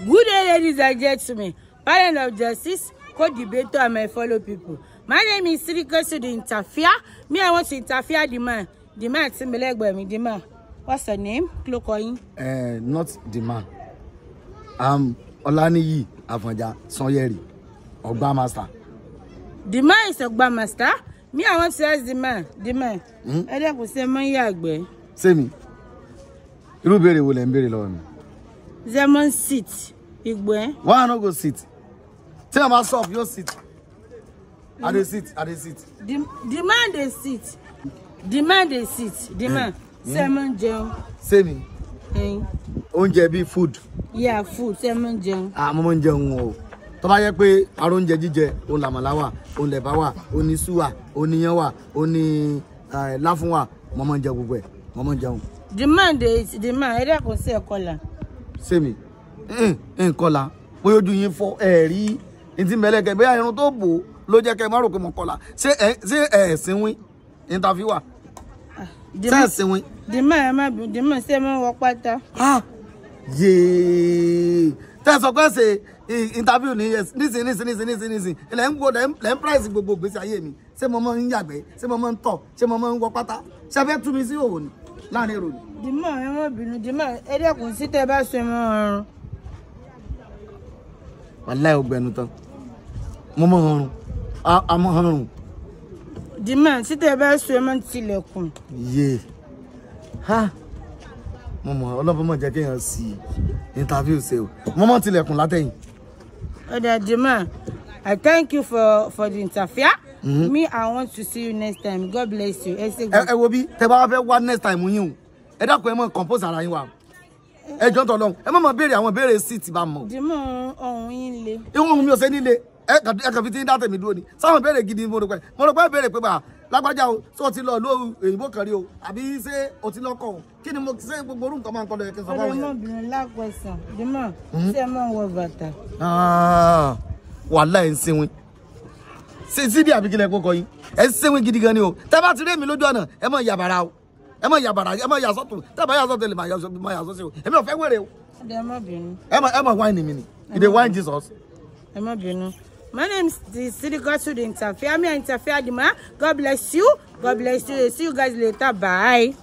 Good day, ladies and gentlemen, panel of justice, co-debater, and my fellow people. My name is Sirika to the interfere. Me, I want to interfere the man. The man, Timbelegbe, the man. What's your name? Klokoyin. Not the man. I'm Olaniyi Afonja Sanyeri, Ogba Master. The man is Ogba Master. Me, I want to ask the man. The man. I don't say man yagbe. Say me. Irú béèrè wo lẹ ń béèrè lọ́wọ́ mi? Zemon sit. Igbe. Why I no go sit? Tell myself you sit. I dey sit. I dey sit. The man dey sit. The man dey sit. The man. Zemon jẹun. Say me. Oúnjẹ bí food. Yeah, food. Zemon jẹun. Ah, mo máa ń jẹun o. Tó bá jẹ́ pé ara oúnjẹ jíjẹ, òun làmàlà wà, òun lẹ̀bà wà, òun ní iṣu wà, òun ní iyán wà, òun ní láfún wà, mo máa ń jẹ gbogbo ẹ̀. Mo máa ń jẹun. The man dey the man. Ẹ dákun sí ẹ̀kọ́là. Ṣé mi? Nkọlà. Bóyá ojú yín fọ́ ẹ rí ní ti mẹ́lẹ́kẹ̀ bóyá irun tó bò ló jẹ́ kẹ́ ẹ má rò pé mo kọlà. Ṣé ẹ sínwín? Interview wà. Ṣé ẹ sínwín? The man ẹ má bínú, the man ṣé ẹ máa ń wọ pátá. Yéé. Tẹ́ ẹ sọ pé ṣe interview ní nísìn. Ilẹ̀ ń wo lẹ́ ń price gbogbo ìgbésí ayé mi. Ṣé mo máa ń yàgbẹ́? Ṣé mo máa ń tọ̀? Ṣé mo máa ń wọ pátá? Ṣé ẹ fẹ́ tú mi sí òwò ni? Láàrin èrò ni. The man ẹ má bínú, the man ẹ dẹ́kun sí tẹ́ bá sọ ẹ mọ́ ọrùn. Wàláhì ọgbẹ̀nu tán. Mo mọ ọrùn. A mọ ọrùn. The man sí tẹ́ bá sọ ẹ mọ́ tilẹ̀kùn. Yé. Ha. Mo mọ ọlọ́pàá mọ̀ jẹ́ kéèyàn sí interview ṣe o. Mo mọ tilẹ̀kùn látẹ̀yìn. Ọ̀dà the man, I thank you for the interfere. Me, I want to see you next time. God bless you. Ẹ wo bí tẹ́ bá fẹ́ wá next time yín o. Ẹ dákun ẹ mọ compose ara yín wa. Ẹ jọ̀ọ́ tọlọ́run. Ẹ má má béèrè àwọn béèrè sí ti bá mọ̀. The man ohùn yín le. Ihun ohùn mi ò ṣe nílé. Ẹ kàn fi ti ń dá tèmi dúró ni. Sáwọn béèrè gidi mo rò pé. Mo rò pé béèrè pé bá lágbájá o, ṣé o ti lọ ìlú òyìnbó kan rí o àbí ṣé o ti lọ́kọ o? Kí ni mo ṣe gbogbo orú nǹkan máa ń kọ́ lọ yẹ kí n sọ fáwọn yẹn. Ọmọbìnrin lápẹ̀sán. The man ṣé ẹ máa ń wọ bàtà? Wàhálà ẹ̀ ń sinwin. Sídìí àbí kílẹ̀ kókọ yín? Ẹ ń sinwin gidi gan ni o. Tẹ́ bá ti rí èmi lójú ọ̀nà, ẹ má yàbàrà o. Ẹ má yàbàrà, ẹ má yà sọ́tún. Tẹ́ bá yà sọ́tún, ẹ lè má yà sọ́sí o. Èmi ò fẹ́ wèrè o. Ẹ má bínú. Ẹ má wáìnì mi ni. You dey wine Jesus. Ẹ má bínú. My name is the Sirika to the interfere. Me, I interfere the man. God bless you. God bless you. See you guys later. Bye.